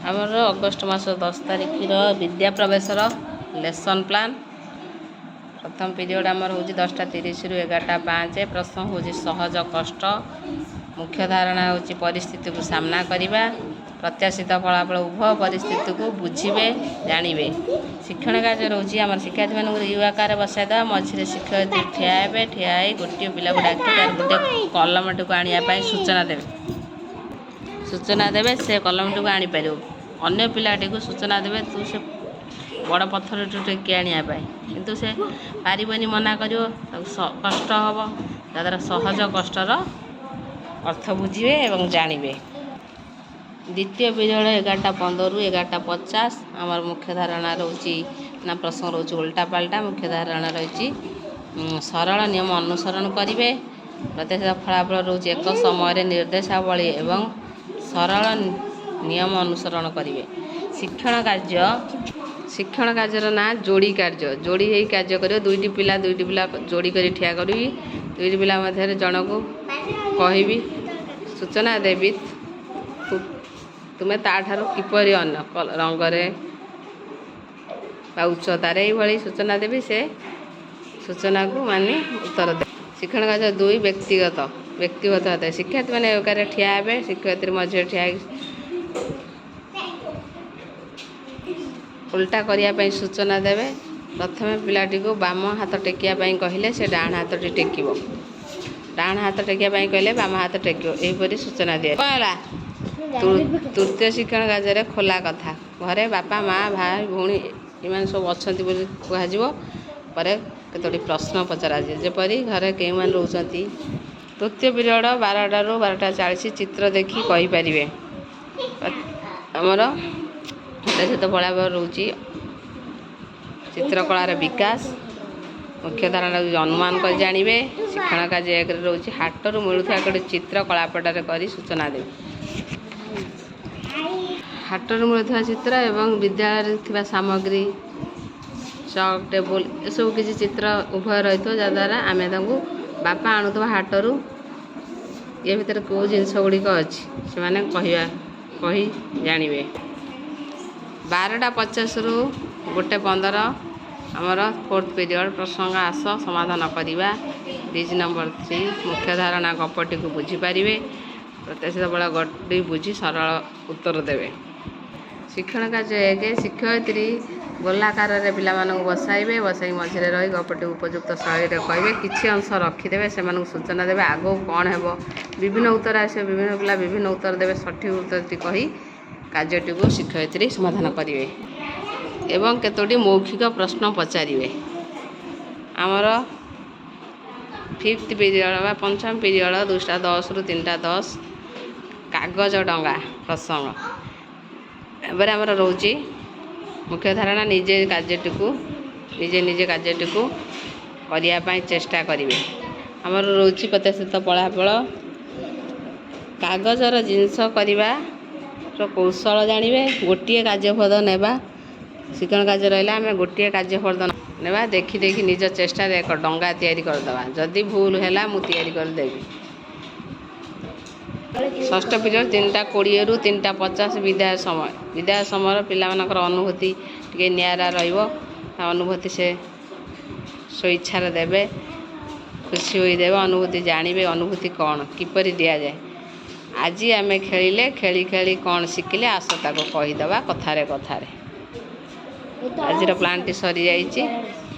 ଆମର ଅଗଷ୍ଟ ମାସ 10 ତାରିଖର ବିଦ୍ୟା ପ୍ରବେଶର ଲେସନ୍ ପ୍ଲାନ୍। ପ୍ରଥମ ପିରିୟଡ଼ ଆମର ହେଉଛି 10ଟା 30ରୁ 11ଟା 5। ପ୍ରଶ୍ନ ହେଉଛି ସହଜ କଷ୍ଟ। ମୁଖ୍ୟ ଧାରଣା ହେଉଛି ପରିସ୍ଥିତିକୁ ସାମ୍ନା କରିବା। ପ୍ରତ୍ୟାଶିତ ଫଳାଫଳ, ଉଭୟ ପରିସ୍ଥିତିକୁ ବୁଝିବେ, ଜାଣିବେ। ଶିକ୍ଷଣ କାର୍ଯ୍ୟ ରହୁଛି ଆମର ଶିକ୍ଷାର୍ଥୀମାନଙ୍କୁ you ଆକାରରେ ବସାଇଦେବା। ମଝିରେ ଶିକ୍ଷୟିତ୍ରୀ ଠିଆ ହେବେ। ଠିଆ ହେଇ ଗୋଟିଏ ପିଲାକୁ ଡାକି ତାର ଗୋଟିଏ କଲମଟିକୁ ଆଣିବା ପାଇଁ ସୂଚନା ଦେବେ। ସୂଚନା ଦେବେ, ସେ କଲମଟିକୁ ଆଣିପାରିବ। ଅନ୍ୟ ପିଲାଟିକୁ ସୂଚନା ଦେବେ, ତୁ ସେ ବଡ଼ ପଥରଟି ଟେକି ଆଣିବା ପାଇଁ। କିନ୍ତୁ ସେ ପାରିବନି, ମନା କରିବ, ତାକୁ କଷ୍ଟ ହେବ। ଯାହାଦ୍ୱାରା ସହଜ କଷ୍ଟର ଅର୍ଥ ବୁଝିବେ ଏବଂ ଜାଣିବେ। ଦ୍ୱିତୀୟ ପିରିୟଡ଼ 11ଟା 15ରୁ 11ଟା 50। ଆମର ମୁଖ୍ୟ ଧାରଣା ରହୁଛି ନା ପ୍ରସଙ୍ଗ ରହୁଛି ଓଲଟା ପାଲଟା। ମୁଖ୍ୟ ଧାରଣା ରହିଛି ସରଳ ନିୟମ ଅନୁସରଣ କରିବେ। ପ୍ରତ୍ୟାଶିତ ଫଳାଫଳ ରହୁଛି ଏକ ସମୟରେ ନିର୍ଦ୍ଦେଶାବଳୀ ଏବଂ ସରଳ ନିୟମ ଅନୁସରଣ କରିବେ। ଶିକ୍ଷଣ କାର୍ଯ୍ୟ, ଶିକ୍ଷଣ କାର୍ଯ୍ୟର ନାଁ ଯୋଡ଼ି କାର୍ଯ୍ୟ। ଯୋଡ଼ି ହେଇ କାର୍ଯ୍ୟ କରିବ। ଦୁଇଟି ପିଲା, ଦୁଇଟି ପିଲା ଯୋଡ଼ି କରି ଠିଆ କରିବି। ଦୁଇଟି ପିଲା ମଧ୍ୟରେ ଜଣକୁ କହିବି, ସୂଚନା ଦେବି, ତୁମେ ତାଠାରୁ କିପରି ଅନ୍ୟ, ରଙ୍ଗରେ ବା ଉଚ୍ଚତାରେ, ଏଇଭଳି ସୂଚନା ଦେବି। ସେ ସୂଚନାକୁ ମାନି ଉତ୍ତର ଦେବେ। ଶିକ୍ଷଣ କାର୍ଯ୍ୟ ଦୁଇ, ବ୍ୟକ୍ତିଗତ। ବ୍ୟକ୍ତିଗତ ହୋଇଥାଏ। ଶିକ୍ଷାର୍ଥୀମାନେ ଏକାରେ ଠିଆ ହେବେ। ଶିକ୍ଷୟିତ୍ରୀ ମଝିରେ ଠିଆ ହେଇକି ଓଲଟା କରିବା ପାଇଁ ସୂଚନା ଦେବେ। ପ୍ରଥମେ ପିଲାଟିକୁ ବାମ ହାତ ଟେକିବା ପାଇଁ କହିଲେ ସେ ଡାହାଣ ହାତଟି ଟେକିବ। ଡାହାଣ ହାତ ଟେକିବା ପାଇଁ କହିଲେ ବାମ ହାତ ଟେକିବ। ଏହିପରି ସୂଚନା ଦିଏ। କ'ଣ ହେଲା? ତୃତୀୟ ଶିକ୍ଷଣ କାର୍ଯ୍ୟରେ ଖୋଲା କଥା। ଘରେ ବାପା, ମା, ଭାଇ, ଭଉଣୀ ଏମାନେ ସବୁ ଅଛନ୍ତି ବୋଲି କୁହାଯିବ। ପରେ କେତୋଟି ପ୍ରଶ୍ନ ପଚରାଯିବ, ଯେପରି ଘରେ କେଉଁମାନେ ରହୁଛନ୍ତି। ତୃତୀୟ ପିରିୟଡ଼ 12ଟାରୁ 12ଟା 40, ଚିତ୍ର ଦେଖି କହିପାରିବେ। ଆମର ତା ସହିତ ଫଳାଫଳ ରହୁଛି ଚିତ୍ରକଳାର ବିକାଶ। ମୁଖ୍ୟ ଧାରଣା ରହୁଛି ଅନୁମାନ କରି ଜାଣିବେ। ଶିକ୍ଷଣ କାର୍ଯ୍ୟ ଏକରେ ରହୁଛି ହାଟରୁ ମିଳୁଥିବା ଗୋଟେ ଚିତ୍ର କଳାପଟାରେ କରି ସୂଚନା ଦେବେ। ହାଟରୁ ମିଳୁଥିବା ଚିତ୍ର ଏବଂ ବିଦ୍ୟାଳୟରେ ଥିବା ସାମଗ୍ରୀ, ଚକ୍, ଟେବୁଲ, ଏସବୁ କିଛି ଚିତ୍ର ଉଭୟ ରହିଥିବ, ଯାହାଦ୍ୱାରା ଆମେ ତାଙ୍କୁ ବାପା ଆଣୁଥିବା ହାଟରୁ ଏ ଭିତରେ କେଉଁ ଜିନିଷ ଗୁଡ଼ିକ ଅଛି ସେମାନେ କହିବା, କହି ଜାଣିବେ। 12ଟା 50ରୁ 1:15 ଆମର ଫୋର୍ଥ ପିରିୟଡ଼। ପ୍ରସଙ୍ଗ ଆସ ସମାଧାନ କରିବା। Page number 3। ମୁଖ୍ୟ ଧାରଣା ଗପଟିକୁ ବୁଝିପାରିବେ। ପ୍ରତ୍ୟାଶିତ ବଳ ଗପଟି ବୁଝି ସରଳ ଉତ୍ତର ଦେବେ। ଶିକ୍ଷଣ କାର୍ଯ୍ୟ ଏକ, ଶିକ୍ଷୟିତ୍ରୀ ଗୋଲାକାରରେ ପିଲାମାନଙ୍କୁ ବସାଇବେ। ବସାଇ ମଝିରେ ରହି ଗପଟି ଉପଯୁକ୍ତ ଶୈଳୀରେ କହିବେ। କିଛି ଅଂଶ ରଖିଦେବେ। ସେମାନଙ୍କୁ ସୂଚନା ଦେବେ ଆଗକୁ କ'ଣ ହେବ। ବିଭିନ୍ନ ଉତ୍ତର ଆସିବ। ବିଭିନ୍ନ ପିଲା ବିଭିନ୍ନ ଉତ୍ତର ଦେବେ। ସଠିକ୍ ଉତ୍ତରଟି କହି କାର୍ଯ୍ୟଟିକୁ ଶିକ୍ଷୟିତ୍ରୀ ସମାଧାନ କରିବେ ଏବଂ କେତୋଟି ମୌଖିକ ପ୍ରଶ୍ନ ପଚାରିବେ। ଆମର ଫିଫ୍ଥ ପିରିୟଡ଼ ବା ପଞ୍ଚମ ପିରିୟଡ଼ 2ଟା 10ରୁ 3ଟା 10, କାଗଜ ଡଙ୍ଗା ପ୍ରସଙ୍ଗ। ଏପରେ ଆମର ରହୁଛି ମୁଖ୍ୟ ଧାରଣା ନିଜେ କାର୍ଯ୍ୟଟିକୁ, ନିଜେ ନିଜେ କାର୍ଯ୍ୟଟିକୁ କରିବା ପାଇଁ ଚେଷ୍ଟା କରିବେ। ଆମର ରହୁଛି ପ୍ରତ୍ୟାଶିତ ଫଳାଫଳ, କାଗଜର ଜିନିଷ କରିବାର କୌଶଳ ଜାଣିବେ। ଗୋଟିଏ କାର୍ଯ୍ୟଫର୍ଦ୍ଦ ନେବା। ଶିକ୍ଷଣ କାର୍ଯ୍ୟ ରହିଲା ଆମେ ଗୋଟିଏ କାର୍ଯ୍ୟଫର୍ଦ୍ଦ ନେବା, ଦେଖି ଦେଖି ନିଜ ଚେଷ୍ଟାରେ ଏକ ଡଙ୍ଗା ତିଆରି କରିଦେବା। ଯଦି ଭୁଲ ହେଲା, ମୁଁ ତିଆରି କରିଦେବି। ଷଷ୍ଠ ପିରିୟଡ଼ 3ଟା 20ରୁ 3ଟା 50, ବିଦାୟ ସମୟ। ବିଦାୟ ସମୟର ପିଲାମାନଙ୍କର ଅନୁଭୂତି ଟିକେ ନିଆରା ରହିବ। ତା ଅନୁଭୂତି ସେ ସ୍ୱଇଚ୍ଛାରେ ଦେବେ, ଖୁସି ହୋଇ ଦେବେ। ଅନୁଭୂତି ଜାଣିବେ, ଅନୁଭୂତି କ'ଣ, କିପରି ଦିଆଯାଏ। ଆଜି ଆମେ ଖେଳିଲେ, ଖେଳି ଖେଳି କ'ଣ ଶିଖିଲେ, ଆସ ତାକୁ କହିଦେବା କଥାରେ କଥାରେ। ଆଜିର ପ୍ଲାନ୍ଟି ସରିଯାଇଛି।